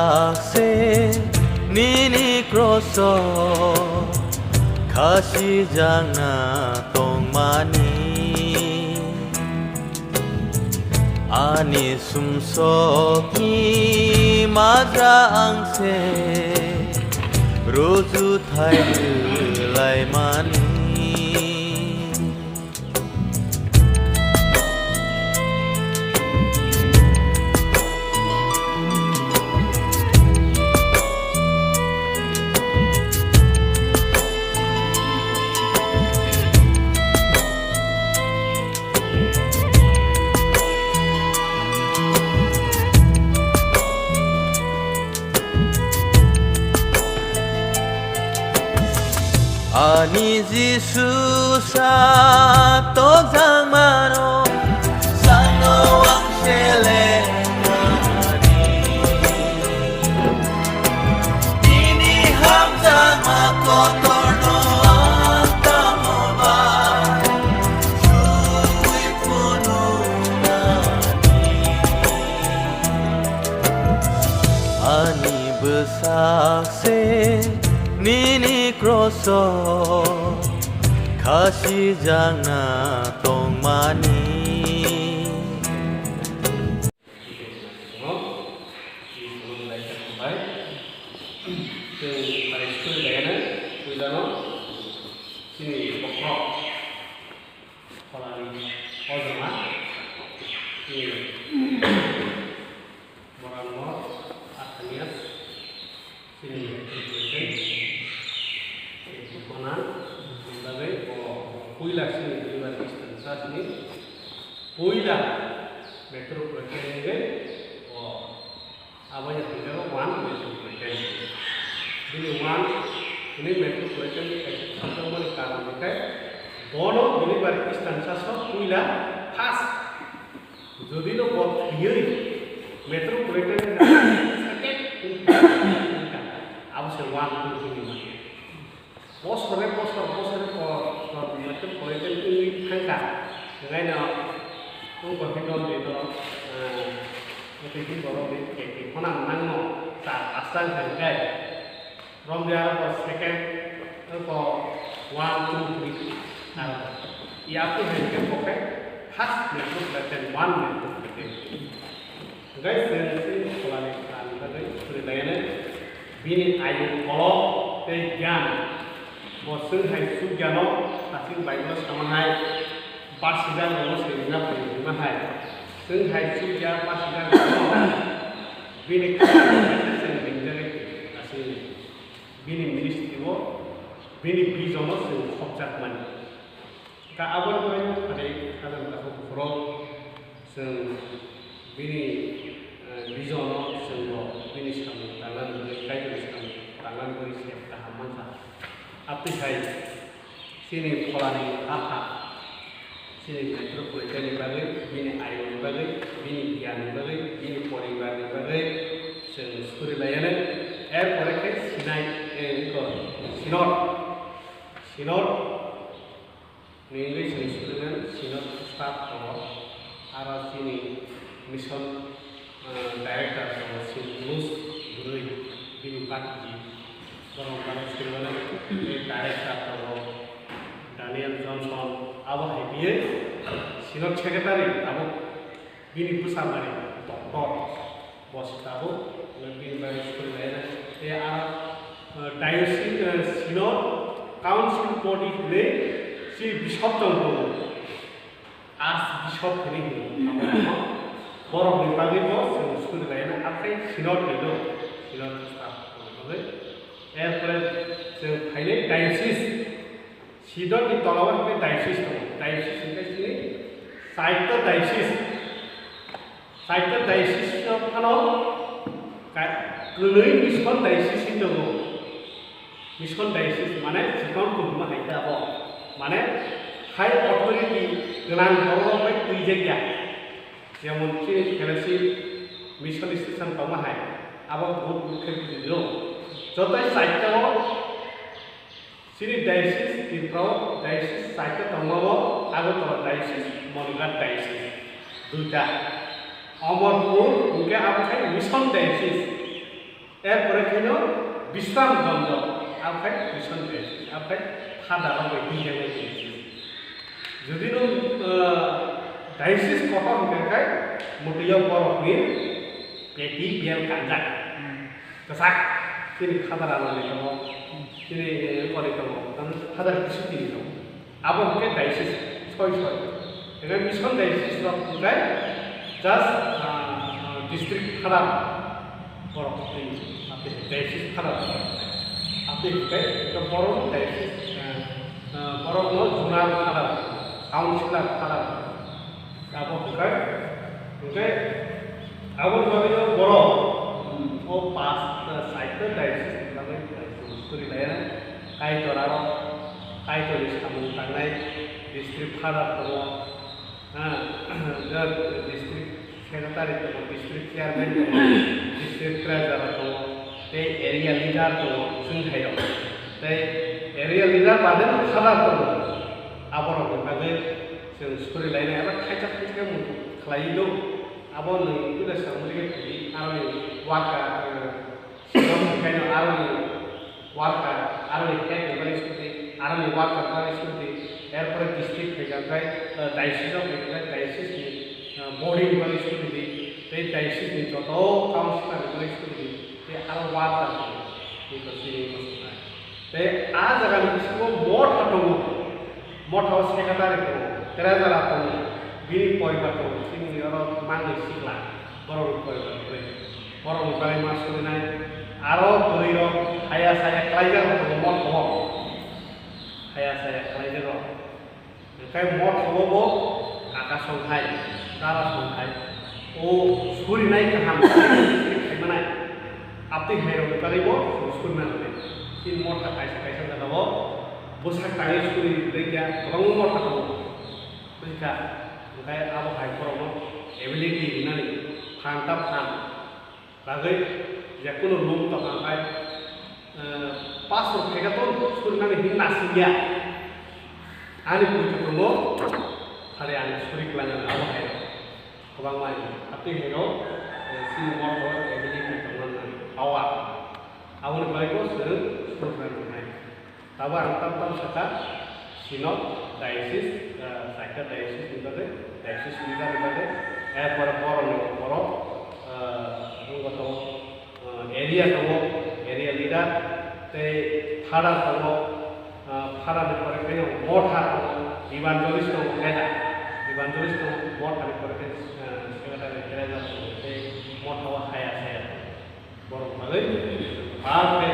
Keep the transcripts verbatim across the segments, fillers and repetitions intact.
Akse nini kroso khasijakna tongmani, ani sumsokni majra angse rujuthai rwlaimani. Ani Jisu sa tojak mano, sano ang seleng mani. Nini hamjakma kotorno ang tamo bai, sui phunuknani. Ani bwsak se nini kroso khasijakna tongmani. Chwng pharai suri lainai puilano chini bokhorok pholani ojoma chini Moranmor Athanias chini president Konan ni bagwi bo puila chini Deliver Christian Church ni puila metropolitan ni bo. Aboni hwnjak one metropolitan. Bini one hwnwi metropolitan ni kaisa khakchangmani karon hwnkhe bono bini bar Eastern Church o puila first. Jodi no bo thwiwi metropolitan ni second wngkha, abo se one two hwnwi mano. Bosore bosor, bosore bosor, bosore bosor, bosore bosor wngwi thangkha. Hwnkhai no, wng khe dol ni dol, ah, tei borok ni khe khe khona nangno char pasta wngkha hwnkhe. Romdi aro bo second, wng khe one, two, three, aro bo. Yapri hai khe bo khe first metropolitan, one metropolitan. Hwnkhe chwng chini pholani phan bagwi suri lainai, bini ayu kolok tei gyan bo chwng hai chukya no, aswk Bible o sama hai, basijakno se rwna phaio hwnma hai, chwng hai chukya basijakno bini khairokno chwng ringjagwi aswk bini ministry o, bini vision o chwng khopjak mani. Ka aboni bagwi pharai khajang takhuk buphurok chwng bini, eh, vision-o chwngbo bini samung tangnani bagwi, Kaitorni samung tangnani bagwi se kaham mankha. Abtwi hai chini pholani apha, chini metropolitan-ni bagwi, bini ayungni bagwi, bini giyanni bagwi, bini poribarni bagwi chwng suri laianw. Er pore khe sinai, eh, iko, synod, synod, Nini chini student senior staff tongo, aro chini mission, ah, director tongo, Sintus Bwrwi, bini party, borok borok senior director tongo, Daniel Johnson, abo hai khe senior secretary abo. Bini bwsa mani doctor, bo se tabuk bini bagwi suri laina. Tei aro, eh, diocese, eh, synod council body hinwi chini bishop tong tongo. Archbishop hinwi hino. Borokni bagwi bo chwng suri laina. Aphai synod ni do, synod staff tongwi. Erpore chwng phainai diocese. Synod ni tola o hwnkhe diocese tongo. Diocese hwnkhe chini chaita diocese. Chaita diocese o phano ka-, kwnwi mission diocese hinwi tongo. Mission diocese mane chikon kuhuma hai khe abo. Mane high authority gwnang borok rok bai twijakya. Jemon chini fellowship mission station tongma hai. Abo buhut buhut khe buji rw. Joto chaita o Chini diocese, Tripura o diocese chaita tongmao, Agartala diocese, Manipur diocese, duita. Amarpur, hwnkhe abo khai mission diocese. Erpore khaino Bisramganj, aphai Mission Diocese, aphai Father rok bai twijaknai diocese. Jodi no, ah, diocese kotor hwnkha khai mwtwi o borok ni peti bel kanjak. Kwchak chini Father ano ni tongo, chini, eh, kori tongo, tamo Father Kisuti ni tongo. Abo hwnkhe diocese soi soi. Hwnkhe Mission Diocese rok hwnkhe just, ah, ah, district Father borok twi, ate diocese Father. Ate hwnkhe borok diocese, ah, ah, borok no zonal Father, councillor Father. Abo hwnkhe, hwnkhe abo bagwi borok, hmm, o pasta, saita diocese ni bagwi suri laiya. Kaitor aro, Kaitor ni samung tangnai district Father tongo, ha, district secretary tongo, district chairman tongo, district treasurer tongo, tei area leader tongo, chwng thairok. Tei area leader bade no Father tongo. Aborok ni bagwi chwng suri lainai eba khaisa khaisa khe muitu khlaiwi do. Abo nwng puila samung rikhe thangwi aroni worker, eh, sirok hwnkhaino aroni worker, aroni head ni bagwi scooty, aroni worker bagwi scooty, erpore district phaikha khai, eh, diocese o phaikha khai diocese ni, eh, body ni bagwi scooty di, tei diocese ni joto councillor ni bagwi scooty di, tei aro worker ni bagwi scooty di. Tei a jaga ni bisingo motha tongo, motha o secretary tongo, treasurer tongo, bini poribar tongo, chini oro manwi sikla, borok ni poribar tongo, borok ni bagwi ma surinai, aro bwrwi rok haya saya klaijak tongo motha o, haya saya klaijak rok. Hwnkhe motha o bo kaka song hai, dara song hai, o surinai kaham, khaimanai, aptwi hai rokni bagwi bo chwng suri nang nai. Chini motha kaisa kaisa jaga o bwsak tangwi suri rwkya, kwbangma motha tongo. Buji kha, hwnkhe abo hai borokno ability rwnani phan ta phan. Bagwi, je kunu lum tongkha khai, eh, pastor phaikha to surinani hin nasingya. Ani puitu tongo, phari ang suri kwlangna abo hai. Kwbangma ani. Atwi hai no, eh, chini motha o ability tongmani power. Aboni bagwi bo chwng surinani nai. Abo ang tam tam sakha, Synod, Diocese, ah, Saikha Diocese ni bagwi, Diocese leader ni bagwi, erpore borok ni borok, ah, wngkha tongo, ah, area tongo, area leader, tei Father tongo, ah, Father ni pore khe motha tongo, evangelist tongo, leader, evangelist tongo, motha ni pore khe, ah, secretary, treasurer tongo, tei motha o haya saya tongo. Borok bagwi, bar khe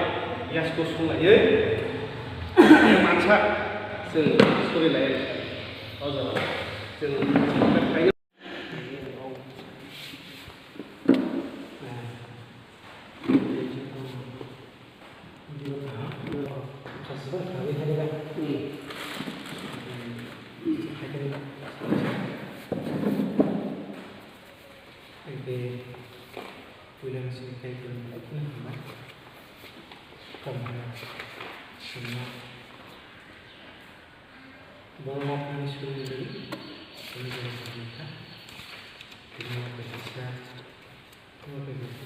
yasko sung laiwi, mansa chwng suri laiwi. O jaga chwng khaina. Puila ang sini tei kwrwng belai kheno hambai. Tongmani swngo borok ani suri rwdi, tini borok hambai kha. Tini borok kaisa, borok kaisa,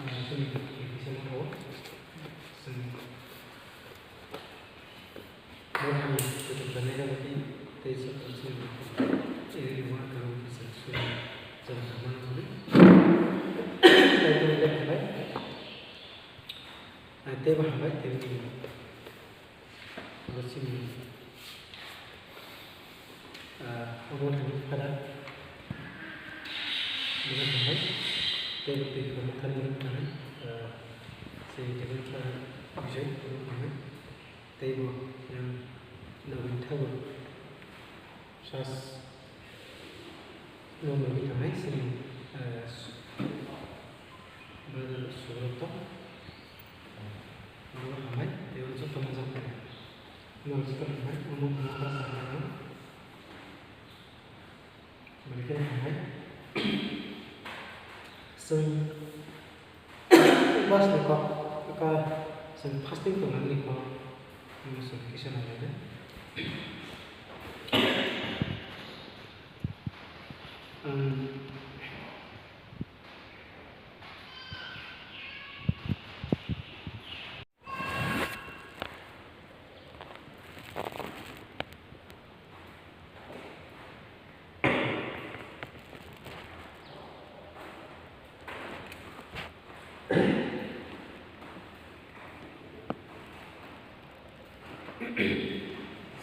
ah, chini kaisa motha o chwng Borokni kuchuk janai jagati tei chwng eri rwma kwrwng kisa suri chwng tongmani hwnwi. Tei tini le hambai. Tei bo hambai tei nini. Abo chini, ah, obo thani phada. Bono hambai. Tei bo twi komo thani hwnwi thanai. Ah, chini tini phada. Bijai, bono hambai. Tei bo yang nugwi thango. Sas nugwi thangnai chini, eh, brother Subrata. Bono hambai, tei o joto majak tongo. Bono joto hambai, omo, omo bwsa hambai. Belai kheno hambai. Chwng upasni kok, aka chwng fasting tongmani kok, omo chwng kisa nailaina. Ang,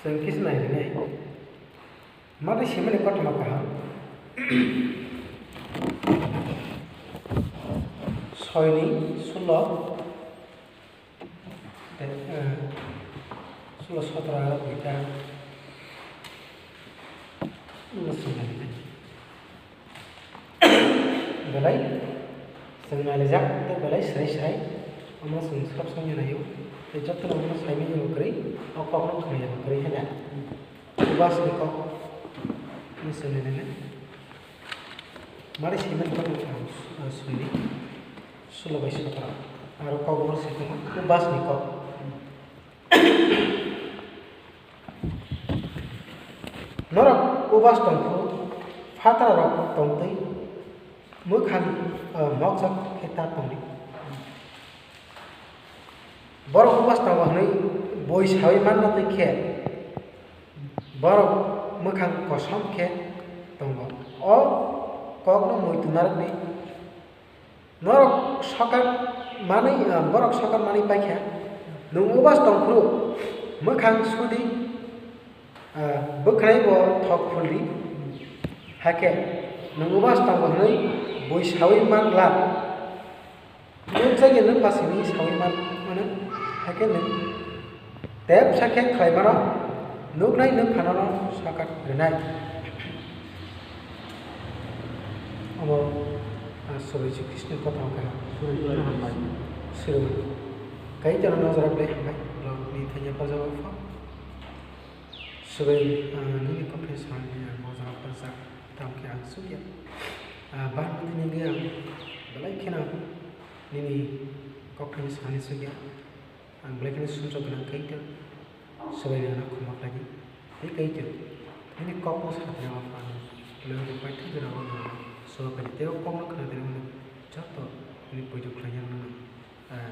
Chwng kisa nai rinai. Matwi simani kothoma kaham. Soi ni sulo, eh, sulo sotro aro duita. Uno soi nai rinai. Belai chwng nailaijak tei belai srai srai omo chwng sab songya naio. Tei jotono omo saimanya bo kwrwi, o kokno khwnaya bo kwrwi hai na. Ubas ni kok ni chwng nainai. Mari simani kok ni kaham, ah, soi ni sulo bai sotro. Aro kok bo se tongma ubas ni kok. Norok ubas tongkhu, phatrarok tongtwi mwkhang, eh, mokjak khe ta tongdi. Borok ubas tongo hwnwi bui saui manna twi khe, borok mwkhang kosom khe tongo. O kokno muitu narwkni Norok sokat manwi, ah, borok sokat manwi paikha, nwng ubas tongphuru mwkhang sudi, ah, bwkhlai bo thok phuldi, hakhe nwng ubas tongo hwnwi bui saui man glak, nwng jagwi nwng basini saui man mano, hakhe nwng Tei bwsa khe khlai mano, nuknai nwng phano no sakat rwnai. Omo, ah, Subrai Jisu Khristoni kothoma kha. Subrai Jisu hambai. Subrai. Kaitorno nojora belai hambai. Blogni thainya pajao pho. Subrai, ah, nini kophai salni ang mojora pajak. Tamo khe ang sukya. Ah, bangni nini ang belai kheno nini kophai salni sukya. Ang belai kheno sumsok gwnang kaitor, Subrai nini khuma khlaidi. Tei kaitor, nini kokno satrema phan, belai kheno paithak jora o nang Subrai khaidi. Tei o kokno khna tei joto nini poito khlai yang nang, ah,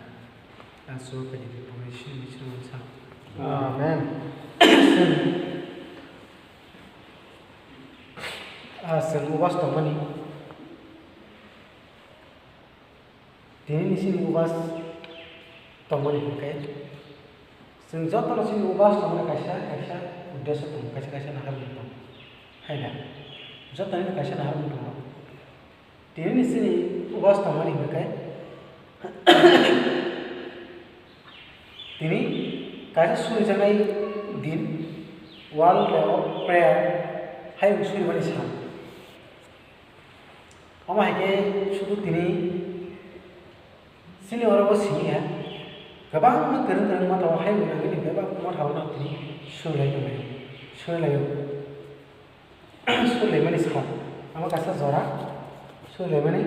ah, Subrai khaidi, tei Subrai sini sini sa. Amen. Ah, chwng ubas tongmani. Tini ni sini ubas tongmani hwnkhe, chwng jotono sini ubas tongmani kaisa, kaisa uddesho tongo, kaisa, kaisa naharmung tongo. Hai da? Jotono kaisa naharmung tongo. Tini ni sini ubas tongmani hwnkhe, tini kaisa surijaknai din, World Day of Prayer, hayung surimani san. Omo hai khe sudu tini chini oro bo simi ya, kwbangma kwrwng kwrwng motha o hai wngna nini bebak motha o no tini surilaio, surilaio, surilaimani sa, omo kaisa jora surilaimani.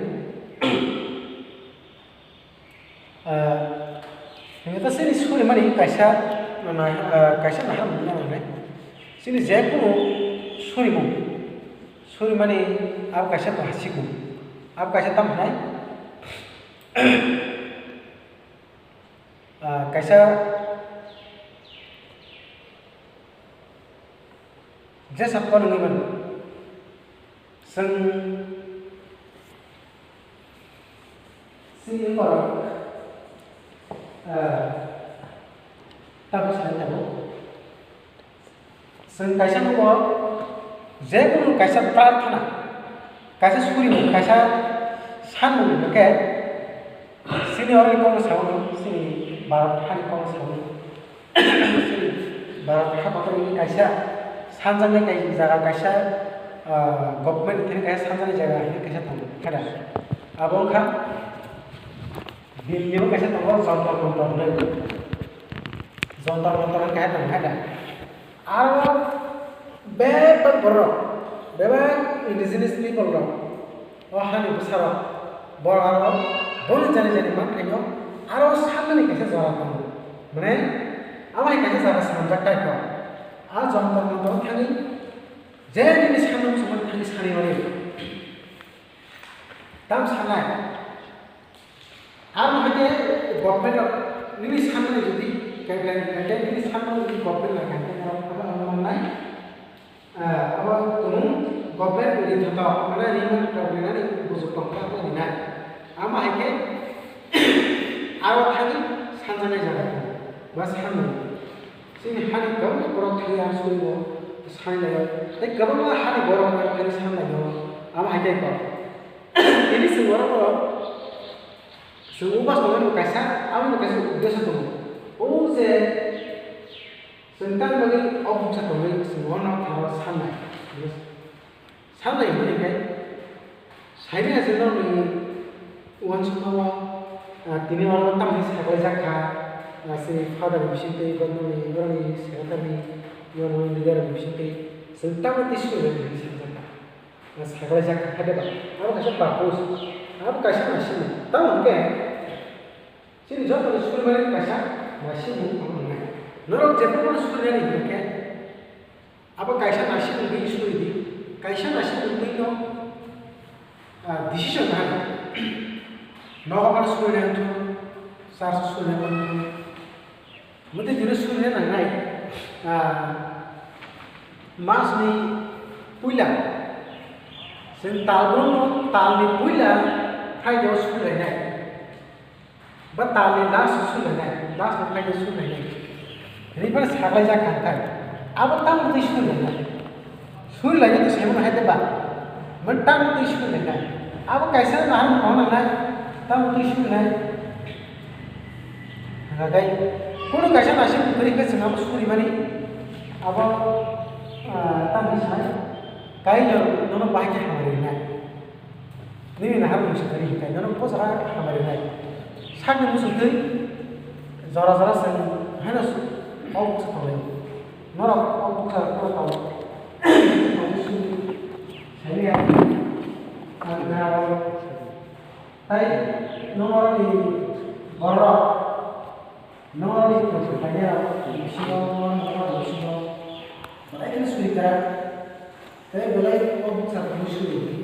Ah, hingke ta chini surimani kaisa, ah, kaisa naharmung no nangnai. Chini je kunu surimung, surimani abo kaisa bahasingmung, abo kaisa tamo hinai, ah, kaisa jesa phano wngwi mano. Chwng, chini borok, ah, tabuk sai tongo. Chwng kaisa nugo, je kunu kaisa prarthana, kaisa surimung, kaisa sanmung hwnkhe, chini oroni kokno sao, chini Bharat hani kokno sao. Bharat ha kotor ni kaisa sanjaknai kai jaga kaisa, ah, government ni thani kaisa sanjaknai jaga hinwi kaisa tongo, khe da? Abo wngkha Delhi o kaisa tongo Jantar Mantar hinwi. Jantar Mantar hinwi kaisa tongo, khe da? Aro bebak borok, bebak indigenous people rok, o hani bwsarok, borok aro bono jani jani manthaino aro sanmani kaisa jora tongo. Mane, abo hai kaisa jora swnamjak type o. A Jantar Mantar o thangwi je nini sanmani swmani thangwi sanwi mani. Tam sanai. Aro hai khe government rok nini sanmani jodi guideline, guideline nini sanmani jodi government lai kha, khe norok abo, abo mannai. Ah, abo tumung government ni thato, mane ringmani rok rinani bujuk tongkha abo rinai. Amo hai khe aro thani sanjaknai jaga tongo, ba sanmani. Chini hani kwbangma borok thangya suringo sanlaio, tei kwbangma hani borok thangya sanlaio, amo hai khe kok. Tini chwng borok chwng upas tongmani kaisa, aboni kaisa uddesyo tongo. O je chwng tang bagwi o buksa tongwi chwng uanok thangwi sanlai. Sanlai hwnwi khe, saimanya se norokni uansukmao, ah, tini oro tamni saklaijak kha, ah, se father ni bisingtwi, ba norokni, norokni secretary, norokni leader ni bisingtwi, chwng tamo tei suri rwdi hwnwi sanjak kha. Ah, saklaijak kha, kha de ba? Abo kaisa purpose, abo kaisa naisingni. Tamo hwnkhe, chini joto ni suri mani kaisa naisingmung tongo hwnwi. Norok jephru bono suri nani hwnkhe, Abo kaisa naising wngwi suri di, kaisa naising wngwi no, ah, decision nai. Nogo mano suri nai wngthung, church suri nai wngthung. Motwi juro suri nai nangnai, ah, mas ni puila. Chwng tal brum no tal ni puila Friday o suri nai. Ba talni last sulainai, last ni phaino sulainai. Ribana saklaijak kha khe. Abo tamo twi sulainai. Sulainai to saiman hai de ba. Man tamo twi sulainai. Abo kaisa nahar mo nangnai. Tamo twi sulainai. Hagai. Kono kaisa naising kwrwi khe chwng abo suri mani. Abo, ah, tamo sai. Kaino nono bahai khe hamari nai. Nini nahar mung se tari hikai, nono posa hamari nai. Sakni musu twi jora jora se haino su, o buksa tolai. Norok o buksa tolai tau. Sai ya. Ang na. Tai norok ni borok. Norok ni musu tanya. Sino, norok sino. Baik ni suri kara. Tei belai o bukcha tongwi suri di.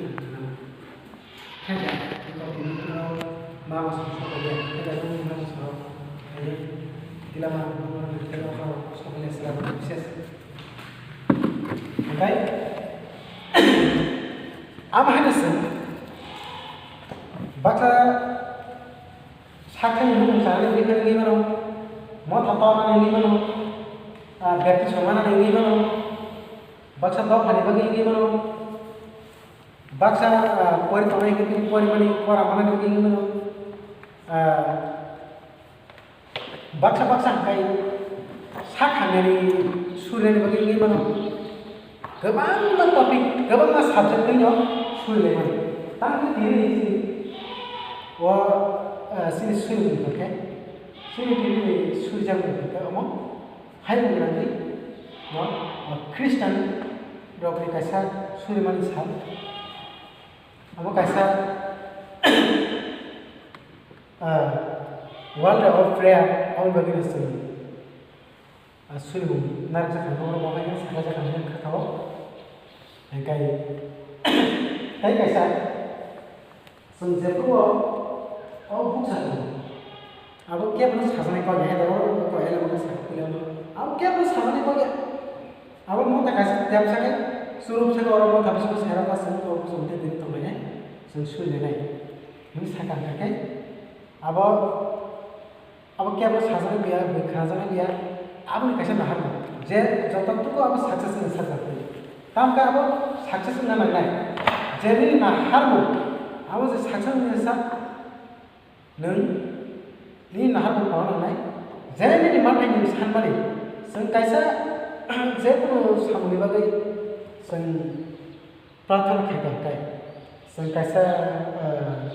Khe da, eko tini phano mama song song khe da, khe da bini mama song khe da, kila ma bini mama khe da kho song khe sila bini bises. Okai, ama hana song, baksa sakhe ni mung sa ni bini mama, motha to na ni mama, ah, baptism ma na ni mama. Baksa dophani bagwi wngwi mano, baksa, ah, pori tongnai hwnkhe bini porimani pora manani bagwi wngwi mano, ah, baksa baksa hwnkhe sak hamyani surinani bagwi wngwi mano, kwbangma topic, kwbangma subject no surilai mano. Tamo khe tini chini o, ah, chini suri wngkha khe, chini tini surijakmani hwnkhe omo. Hai wngwi rwdi, no, o Christian rokni kaisa surimani sal. Abo kaisa, ah, World Day of Prayer, aboni bagwi no chwng, ah, surimung narwkjak kha, norok bo hai khe sakha jak kha, hwnwi kha o. Hingkai, tei kaisa, Chwng jephru o, o bukcha tongo. Abo kebo no sajaknai kok ya, abo kok ya, abo sakha kuli abo. Abo kebo no sajaknai kok ya. Abo mota kaisa tepsa khe, surup sa khe oro mota bisingo sairok ba chwng tongo, chwng tei tini tonglai nai, chwng sui nai nai. Hwnwi sakha hwnkha khe, abo Abo kebo sajaknai biya, bwkha sajaknai biya, aboni kaisa naharmung. Je joto tuku abo success wngna sajak twi. Tamkhe abo success wngna nangnai. Je nini naharmung, abo je success wngna sa, nwng nini naharmung tongna nangnai. Je nini manthai nini sanmani, chwng kaisa je kunu samungni bagwi chwng Prarthana khai tong khe, chwng kaisa, ah,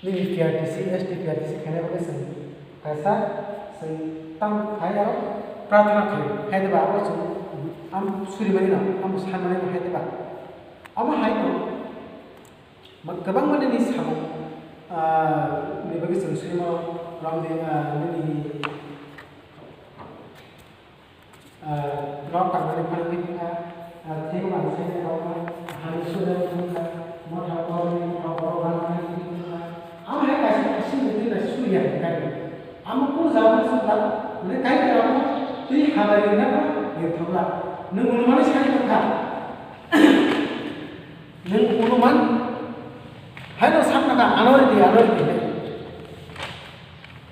nini P R T C, S T P R T C khainai bagwi chwng kaisa, chwng tamo khai aro prarthana khai, hai diba abo chwng am suri mani no, amo san mani no hai diba. Amo hai no, ma-, kwbangma nini samung, ah, ni bagwi chwng suri mano, rang di, ah, nini Ah, rok tangmani phano wngkha, ah, thwibo ang sene rok, ah, hani sujak wngkha, motha borok, motha borok rang wngkha. Amo hai kaisa kaisa wngwi twi bai suriya hwnkha. Amo kung jaga sukha, hwnwi kaitor amo twi hamari wngkha, yokthokla. Nwng onumani sani wngkha. Nwng onuman haino sakna kha, ano ridi, ano ridi.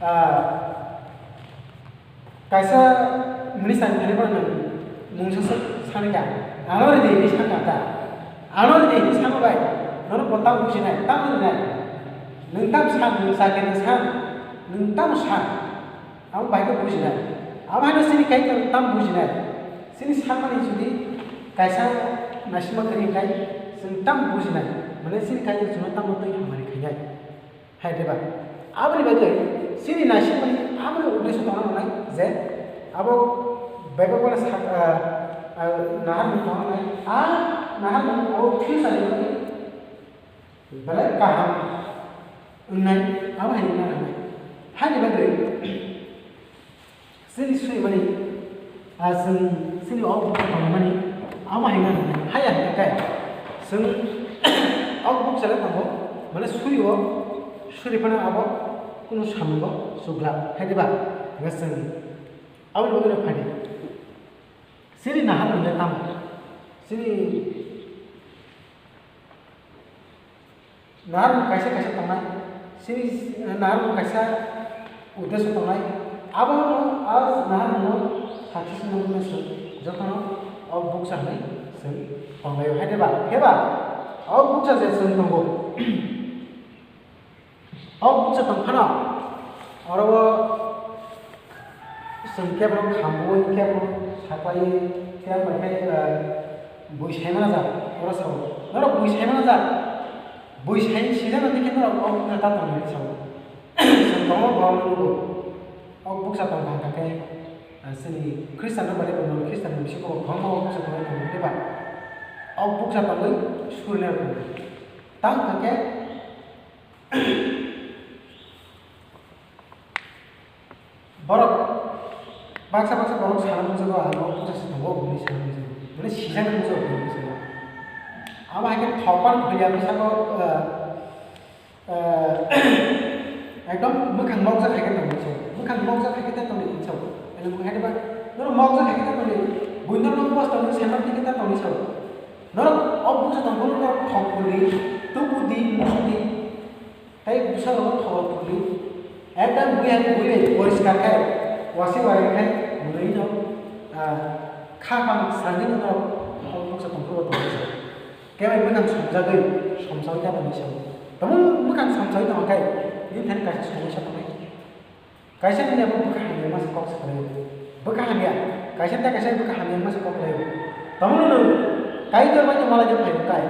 Ah, Kaisa Minister ni thani bono nwng mungsa swk sanwi kha. Ano ridi hinwi sakha ta. Ano ridi hinwi sakha bai. Nono bo tamo bujinai, tamo rinai. Nwng tam san, nwng sa khe nwng san, nwng tamo san. Abo bai khe bujinai. Abo haino chini kaitor tamo bujinai. Chini sanmani jodi kaisa naisingma kwrwi khe chwng tamo bujinai. Mane chini kaitor chwngno tamo twi hamari khainai. Hai diba? Aboni bagwi chini naisingmani aboni uddesho tongna nangnai je abo bebak bai sak, ah, ah, naharmung tongna nangnai. A naharmung o future ni bagwi belai kaham wngnai, abo hai wngna nangnai. Haini bagwi chini suri mani, ah, chwng chini o buksa tongmani, abo hai wngna nangnai. Haya hwnkhe chwng o buksa le tongo, mane suri o, suri phano abo kunu samungo chukla, hai diba? Hwnkhe chwng aboni bagwino phai di. Chini naharmung le tamo? Chini naharmung kaisa kaisa tongnai, chini naharmung kaisa uddesho tongnai, abono a naharmungno success wngna bagwi chwng jotono o buksa hwnwi chwng tonglaio, hai diba? Pheba o buksa je chwng tongo, o buksa tong phano oro o Chwng kebo khamwi kebo saklaiwi kebo bai khe, eh, bui saimana jak, oro sao. Norok bui saimana jak, bui sai sijak nang khe norok o buksa ta tongwi sao. Chwng tongo borok nugo. O buksa tong thang khe, eh, chini Khristian rok bai bo Khristian ni bisingo bo kwbangma o buksa tongwi tongo, diba? O buksa tongwi surina rok tongo. Tang khe Borok baksa baksa borok sana mungsa go, abo puja se tongo, bini sana mungsa go. Mane sijak mungsa go, bini sana. Abo hai khe thopan khuya misa go, eh, eh, ekdom mwkhang mokjak hai khe tongwi sao. Mwkhang mokjak hai khe ta tongwi sao. Ele mwkhang hai ba, noro mokjak hai khe ta tongwi. Buino no bos tongwi sana hai khe ta tongwi sao. Noro o puja tongbo noro thok khuli, tubu di, musu di. Tei bwskango thok khuli, ekdam bui hai bui bai poriskar khai, wasi wari khai, mwnwi no, ah, kha phang srangwi no norok o buksa tongphuru bo tongwi se. Kebo mwkhang somjagwi, somsagwi khe tongwi se. Tamo mwkhang somsagwi tongkha khai, nini thani kaisa somoi sa tongnai. Kaisa nini abo bwkha hamya masa kok se khlaio. Bwkha hamya, kaisa ta kaisa bwkha hamya masa kok khlaio. Tamo no nwng Kaitor bai malai khe phaio kai.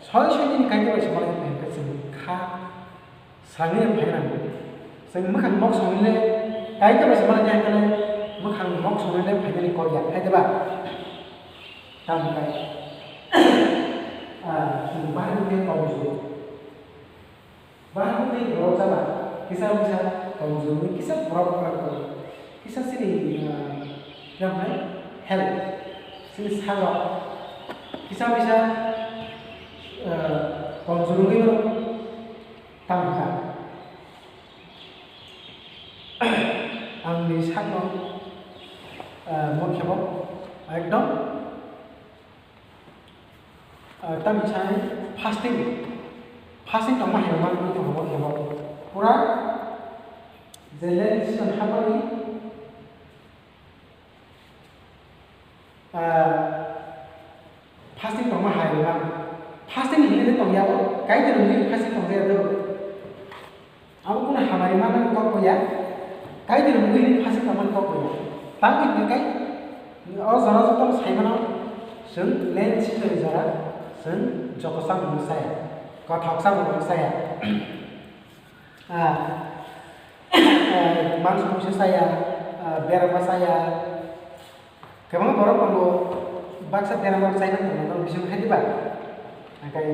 Soi soi nini Kaitor bai se malai khe phaio kai chwng kha. Sangwi phai nang. Chwng mwkhang mok songwi le, Kaitor bai se malai khe hai khe le, mwkhang mok songwi le phainani kok ya, hai diba? Tamo kai. Ah, chwng bahai khe kok jio. Bahai khe borok jaba, kisa misa kok jio, kisa borok, kisa chini, ah, yang hai, health, chini sago, kisa misa, ah, kok jio wngwi no. Tamo kha. Ang ni sakno, ah, mo khebo ekdom, ah, tamo sai fasting, fasting tongma hai ma tong bo khebo pura je le season hapari. Ah, fasting tongma hai rwma. Fasting hinwi tong ya bo, Kaitor ni fasting tong ya do. Abo kuno hamari manani kok bo ya. Kaitor ni fasting tongmani kok bo ya. Tamo hingke kai, o jora joto sai mano, chwng len sijoni jora, chwng joto samung saya, kothok samung saya. Ah, ah, mangso mungsa saya, ah, berama saya. Kwbangma borok tongo, baksa berama china tongo, norok bising khai diba? Hingkai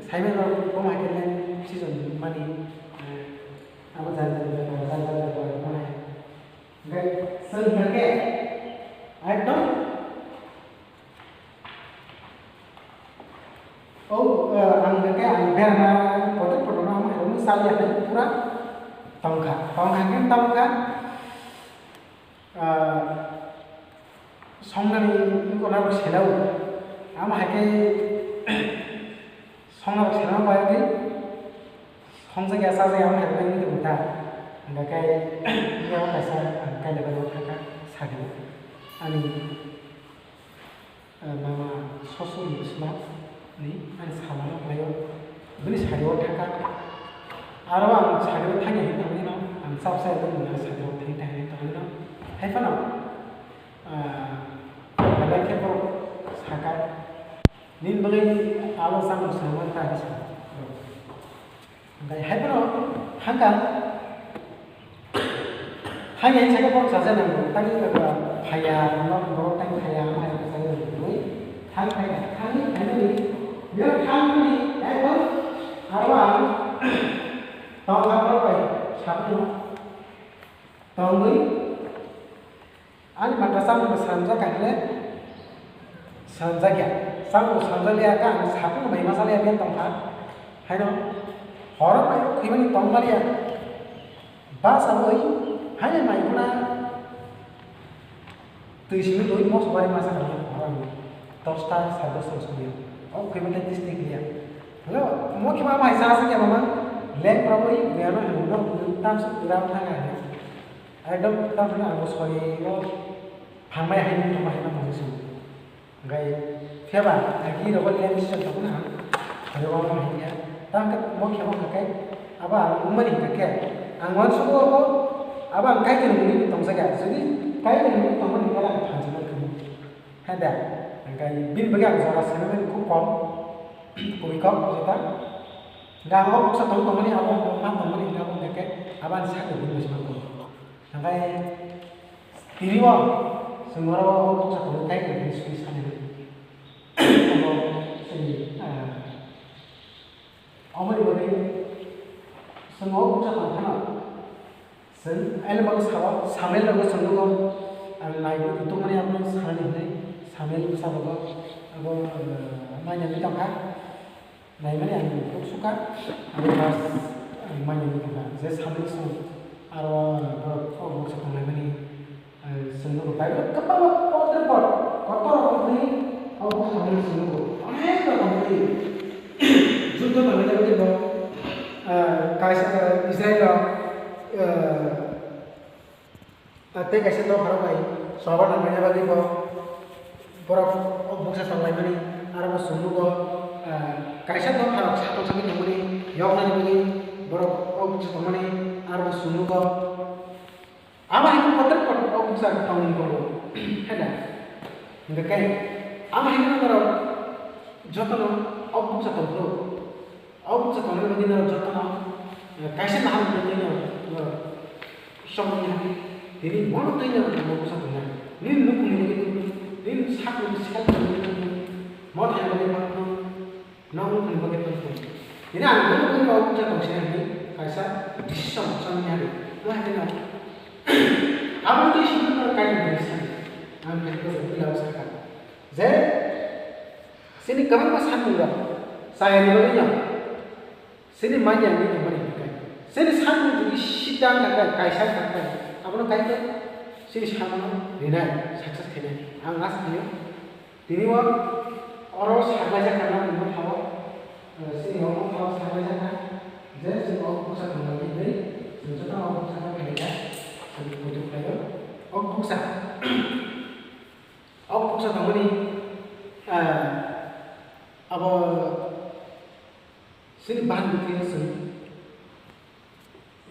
saimano bomo hai khe len season mani, ah, abo jani jani bai tongo, jani jani bai tongo, mani. Hingkai chwng hingkhe ekdom O, eh, ang hwnkhe ang berma potok potok no ang hwnwi chaliya hwnwi pura tongkha. Tongkha hwnkhe tongkha, eh, songnani wngkha nabo selao. Amo hai khe songnabo selao pai wngwi. Hwnjakya chajakya wngkha khe wngwi tongkha. Hwnba khe, yago kaisa ang kailaibari thangkha, sakni. Ani, eh, mama sosoni bwsma ni ani salano khlaio. Bini sari o thangkha. Aro ang sari o thangya hinwi tongmani no, ang chapsa ya bini sari o thangya thangya hinwi tongmani no. Hai phano, ah, belai khe borok sakha, "Nini bagwi alo chamung swnamani ta," hinwi sa. Hingke hai phano hangka, hangya hinsa khe borok chajaknai, tangwi phaiya, borok tangwi phaiya, hingke thang phaiya, thangwi phainani, biyang thangmani, ekdom aro ang tongkha borok bai saphano tongwi. Ani mata chamung bo swnamjak kha hwnle swnamjakya. Chamung bo swnamjakya kha, ang saphang bai ma salya ben tongkha. Haino horo bai khwimani tongmaliya. Bus abo oi haino mai khuna twi simi twi mosok bari masa kha horo ang dosta sade dosta songya. O khwimani district liya. Hello, mo khima mai sa sa ya mama. Leng probably gano hello tam su gram thanga. Ekdom tamphano ang bo sori o phalmai hai nung tongma hai nung tongma se. Hingke phiyaba agi rogo lem sisa tongmani ang sori o hai ya. Tamkhe mo khe mo khe abo ang wngmani hingka khe ang uansugo abo abo ang kaitor mungni tongjakya. Jodi kaitor mungni tongmani hingke ang thansa nang khe mo. Hai da, hingke bini bagwi ang jora sanimani khub kom, kubui kom jota. Hingke ang o buksa tong tongmani abo ang ma tongmani hingke abo hingke abo ani sakni bini bagwi se ma tong. Hingke tini o chwng oro buksa tongwi tei tongwi swi sani. Abo chwngni, ah, omoni bagwi chwng o buksa tong phano chwng aini bagwi sao, Samuel rogo chwng nugo, ah, naiwi tongmani abono sanani hwnwi Samuel bwsa rogo abo, ah, manya wngwi tongkha. Naimani ang kuk suka, ang mas, ang manya wngkha, je samung song, aro borok o buksa tonglaimani, eh, chwng nugo. Bible kwbangma kotor kotor, kotor kotorni o buksa tongmani chwng nugo. Onek rokomni juddo tonglaina bagwi bo, eh, kaisa, eh, Israilo, eh, Ah, tei kaisa dopharok bai choba nangnaina bagwi bo borok o buksa tonglaimani, aro bo chwng nugo, ah, kaisa dopharok sakol sakni tongmani yoknani bagwi borok o buksa tongmani, aro bo chwng nugo. Amo hai kotor kotor o buksa tongmani borok, hai da? Hingke khe amo hai norok jotono o buksa tongphuru. O buksa tongnai bagwi norok jotono, eh, kaisa nahal wngwi twi norok, norok somoni hwnwi tini bono twi norok bo buksa tongnai. Nini nukhungni bagwi tongdi, nini sakni bwskango tongdi, mo thani bagwi tongdi, nogo nukhungni bagwi tongdi. Tini ang bono bagwi o buksa tongsinai hwnwi kaisa decision chongni hwnwi. Mo hai kheno abo twi simi norok kaisa decision. Ang khe kosok twi labo sakha. Je chini kwbangma samungrok chayani bagwino chini manya wngwi tongmani hwnkhai, chini samung jodi sida wngkha khe, kaisa wngkha khe, abono kaitor chini samungo rinai, success khainai. Ang asa khaio, tini o oro saklaijak kha, nang bwthao, eh, chini o bwthao saklaijak kha, je chwng o bwsa tongmani hwnwi, chwng jotono o bwsa no khainai kha, chwng poito khlaio. O bwsa O buksa tongmani, ah, abo chini bahan bwtwi chwng,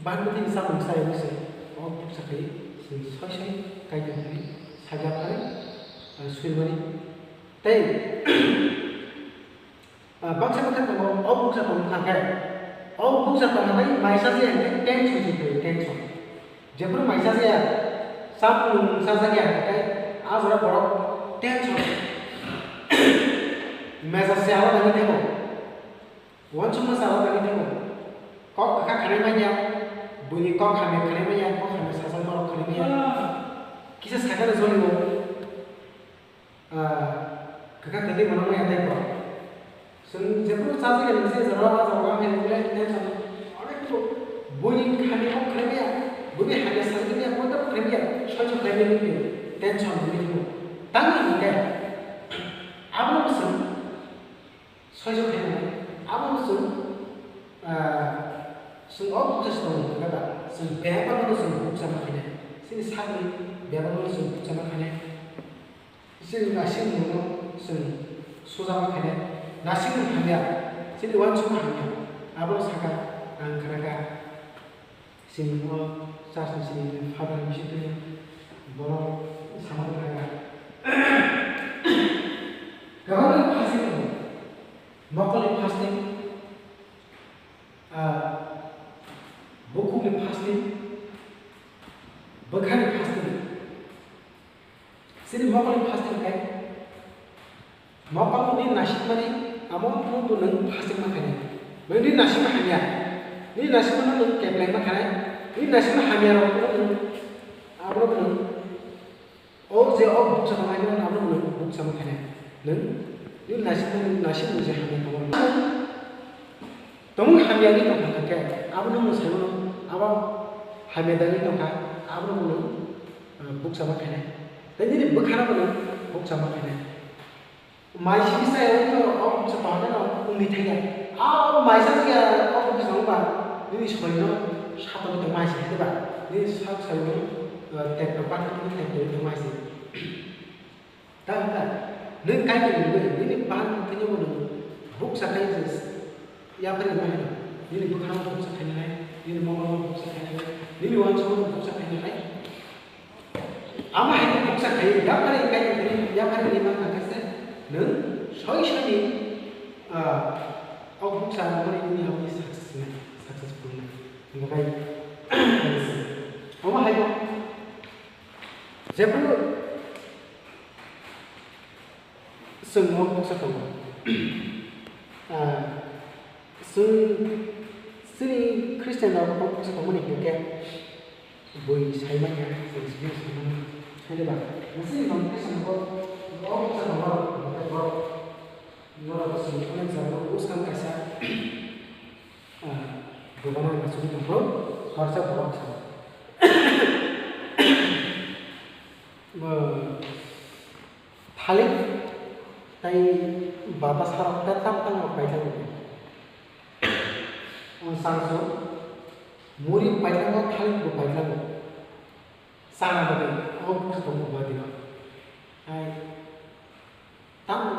bahan bwtwi ni samung chai se, o buksa khe chwng soi soi kaitor hwnwi sajla phari, ah, swimani. Tei Ah, baksa baksa tongo, o buksa tong thangkhe, o buksa tongmani maisa se hwnkhe tension se khe tension. Jephuru maisa se ya, samung nung sajak ya hwnkhe, a jora borok tension. Mejaj se alada wngwi thango, uansukma se alada wngwi thango. Kok kwkha khanai manya, buini kok hamya khanai manya, kok hamya sajak norok khanai manya. Kisa sakhe no joli o. Ah, kwkha kwtwi bono maya tei bo. Chwng jephuru chajak ya nungse jora o jora o hwnwi le tension. Onek to buini khani bo khlaiya, buini hamya sajak ya bo to khlaiya, soi soi khlaiya nungse tension nungwi thango. Tamo hwnkhe abono bo chwng soi soi khlaiya, abono bo chwng, ah, Chwng o bukcha se tongo hwnwi khe ba, chwng bebak no chwng bukcha ma khainai. Chini sakni bebak no chwng bukcha ma khainai. Chini naisingmungno chwng sujakma khainai, naisingmung hamya, chini uansukmung hamya, abo saka ang khnakha. Chini o church ni chini father ni bisingtwi borok samani khnakha. Kwbangma fasting tongo, mokolni fasting, ah, bukhukni fasting, bwkhani fasting. Chini mokolni fasting khai, mokol nini naisingmani amo phuru bo nwng fasting ma khainai. Nini naisingma hamya, nini naisingma nwng kepleng ma khainai, nini naisingma hamya rok phuru nwng, abo nwng, o je o bukcha tongnai nwng, abo nwng bukcha ma khainai. Nwng nini naisingma nwng naising je hamya tongo. Tongmung hamya wngwi tongkha khe, abono mwsai mano, abo hamya da wngwi tongkha, abono bono, ah, bukcha ma khainai. Tei nini bwkhano bono bukcha ma khainai. Mai simi sai wngwi o bukcha tongkha no wngwi thangya. Abo mai sa ya o bukcha tongba, nini soino satwi tong mai se ba, nini sak soino, ah, tek tong ba, tek tong mai se. Tamo kha, nwng Kaitor ni bagwi nini ban thwino bo nwng bukcha khai je yapharwi ma hino, nini bwkhano bukcha khainai, nini mokolo bukcha khainai, nini uansukmano bukcha khainai. Amo hai khe bukcha khai yapharwi Kaitor ni yapharwi ni mankha khe se nwng soi soi ni, ah, o bukcha mani nini abo ni success nai, successful nai. Hingkhe khai, omo hai khe jephru Chwng o bukcha tongo. Ah, chwng, chini Christian rok o bukcha tongmani hinkhe bui sai manya, chwng simi sai manya. Hwnwi ba, chini non Christian rok o bukcha tongo, borok, norok chwng onek jagao bwskang kaisa, ah, bwbano naisugwi tongphuru, horsa borok sa. Bo, Thalik tei bata sarok tei tamo tamo rok paithango. Ang sangso muri paithango, thalik bo paithango. Chana bagwi o bwkha tongo bwdino. Hai tamo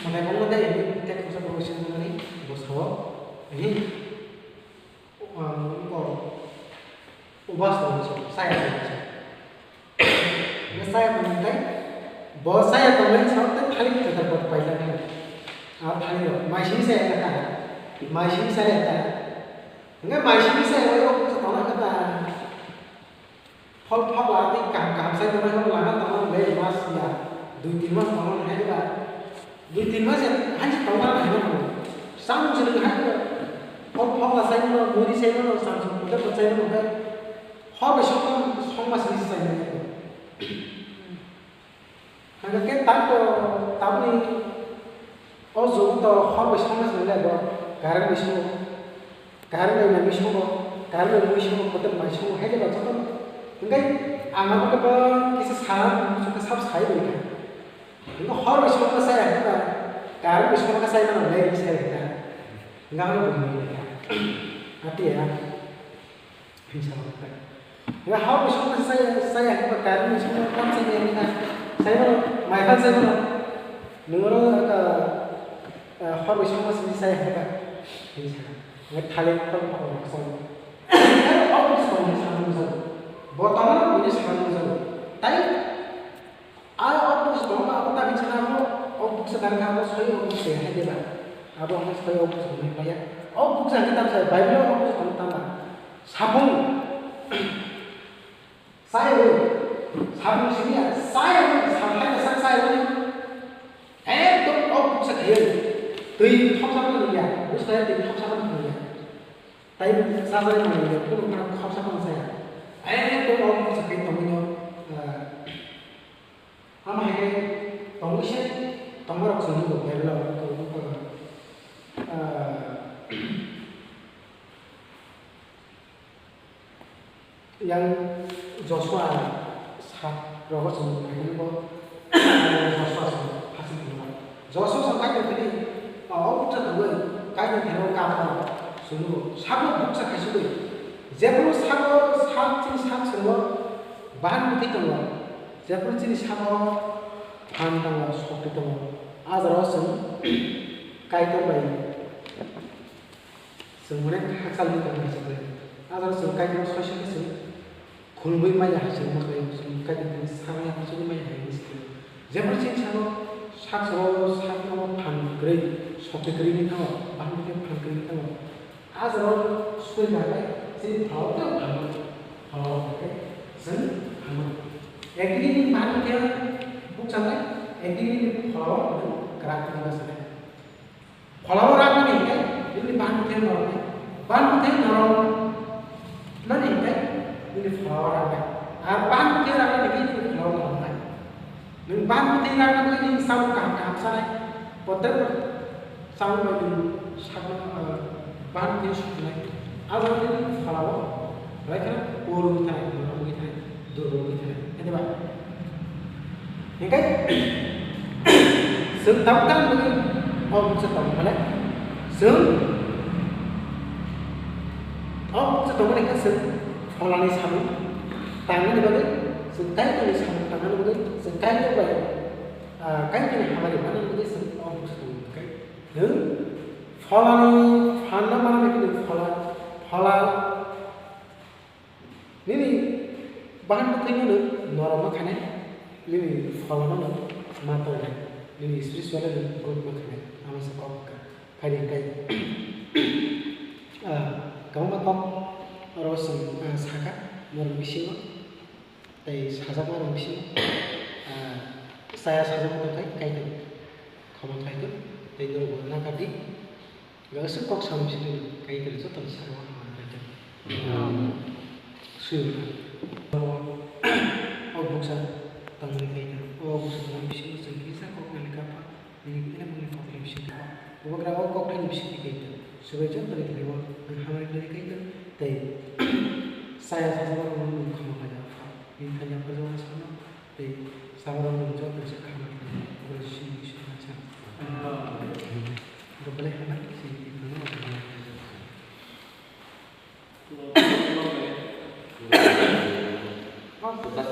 mwtai bongma dai ani tei khoroksa borok se nangmani bwsao. Hi. Ang wngkha ubas tongmani se, chaya tongmani se. Hingke chaya tongmani tei bo chaya tongmani se tei thalik kwtal bo pailai nai. A thalik rok mai simi chaya kha, mai simi chaya kha. Hingke mai simi chaya rok tongna kha ta. Phol phagla tei kaham kaham sai tongnaino lama tongmani le mas ya, dui tin mas tongmani hai ba, dui tin mas ya, hai se tongmani hai no. Samung se nung hai no, phol phagla sai mano, muri sai mano, samsung puja pun sai mano kai, hor bai song, song mas ni sai mano. Hingke khe tak to taboni o jugo to hor bai songna se nang lai bo, current bai songo, current bai mai songo, current bai mui songo, kotor mai songo, hai khe ba joto. Hingke ang abo khe bo kisa sa, kisa sab sai bai kha. Hingke hor bai songna sai kha ba, current bai songna sai mano le sai kha. Hingke ano bo mui kha. Ati ya. Hinsa rok khe. Hingke hor bai songma se chaya, chaya hingke ba current bai songma kam chaya hingke na. Chaya mano, mai phan chaya mano. Nwng oro, ah, ah, hor bai songma se chaya hingke ba. Hinsa. Hingke thalik tong kok rok song. Hingke o bwskango hinsa nung jago. Bo tongma nung hinsa nung jago. Tai A o bukcha tongma abo ta hinsa na abo, o bukcha tang kha abo soi o bukcha hai de ba. Abo ang soi o bukcha tong nai ya. O bukcha hingke tam sai Bible o bukcha tong tang ba. Sapung. Sai o. Sapung sini ya. Sai o. Sampai na sai sai o. Ekdom o bukcha khai. Twi thopsa tong ya. Bukcha twi thopsa tong ya. Tai sajai mani ya. Kuno khorok thopsa tong saya. Ekdom o bukcha khai tongwi no. Amo hai khe tongwi se tongmarok chwng nugo Bible-o, ah, yang Joshua sat rogo chwng naikhwlwngo, Joshua chwng hasing tongma. Joshua chwng Kaitor bini, ah, o bukcha tongwi Kaitor thani kap phano chwng nugo. Sabo bukcha khaisugwi, jephru sabo sak chini sak chwngno bahan bwtwi tongo. Jephru chini sabo Phan tongo, sokti tongo. A jora o chwng Kaitor bai chwng onek hakchalni tongmani se khlai. A jora o chwng Kaitor soisya khe chwng khulumui maya hai se wngma khlai, chwng Kaitor bai sanai hai se wngma maya hai se khlai. Jemon chini salo sak salo sak no phan kwrwi, sokti kwrwi wngwi thango, bahai khe phan kwrwi wngwi thango. A jora o suri kha khe chini pholao tei phango, pholao khe chwng phango. Ekdigi nini bahai khe bukchanai, ekdigi nini pholao nwng kwrak wngwi bachanai. Pholao raknani hinkhe nini bahai khe noroknai, bahai khe norok nani hinkhe nini pholao raknai. Ar bahai khe raknani hinkhe nini pholao noroknai. Nwng bahai khe raknani nini samung kaham kaham sanai, kotor Samung bai nwng sakno, ah, bahai khe suknai. Abo nini pholao belai kheno por wngwi thanai, norom wngwi thanai, durbol wngwi thanai. Khe ba? Hinkhe chwng tabuk tang nini o bukcha tong phale, chwng o bukcha tong phale khe chwng pholani samung tangnani bagwi, chwng Kaitorni samung tangnani bagwi, chwng Kaitor bai, ah, Kaitorni hamari manani bagwi chwng o bukcha tong khe. Nwng pholani phanno mana bai khe nwng phola, phola nini bahan bwthwino nwng norok ma khainai, nini pholano nwng ma tongnai, nini spiritual no nwng growth ma khainai, ama se kok kha. Phaidi hinkhe, ah, kwbangma kok oro chwng, ah, sakha, norok bisingo. Tei sajakma rok bisingo, ah, chaya sajakma tongthai Kaitor khoma khlai thung, tei norokbo nakardi. Aswk kok samung simi Kaitor jotono sakno hamari khlai thung. Amen. Suyung kha. O bukcha tongmani Kaitor, o bukcha tongmani bisingo chwng kisa kok nani kapha. Nini khe nini kokni bisingtwi, bubagra o kokthai ni bisingtwi kaitor. Subai joto ni thani o ang hamari khlai kaitor tei chaya sajak rok no nwng khama khlai apha. Nini thani apha jora sano tei chama rok nwng joto se khama khlai bubagra Jisu ni bisingtwi kha. Amen. Bo belai hamari sini twi khama khlai.